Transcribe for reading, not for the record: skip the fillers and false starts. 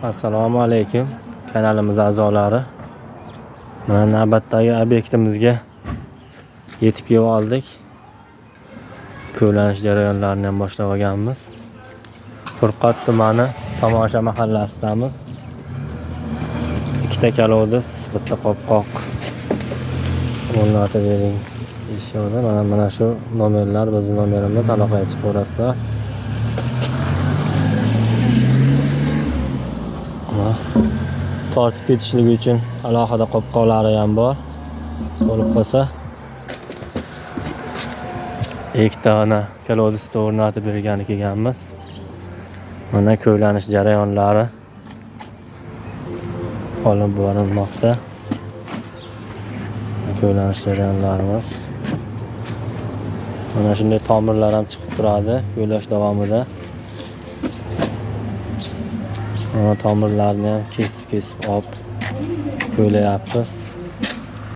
Assalomu alaykum kanalimiz a'zolari. Mana navbatdagi obyektimizga yetib kelib oldik. Ko'ylanish jarayonlarini ham boshlab olganmiz. Furqat tumani Tomosha mahallasidamiz. Ikkita kolodis, bitta qopqoq o'rnatib bering deyishyapti. Mana shu nomerlar bizning nomerimiz, aloqaga chiqaverasizlar. Tortib ketishligi uchun alohida qopqoqlari ham bor. Bo'lib qolsa ikkita ana kolodisni o'rnatib bergani kelganmiz. Mana ko'ylanish jarayonlari olib borilmoqda. Ko'ylanish jarayonlarimiz. Mana shunday tomirlar ham chiqib turadi ko'ylash davomida. Mana tomirlarni ham kesib-kesib olib ko'ylayapmiz.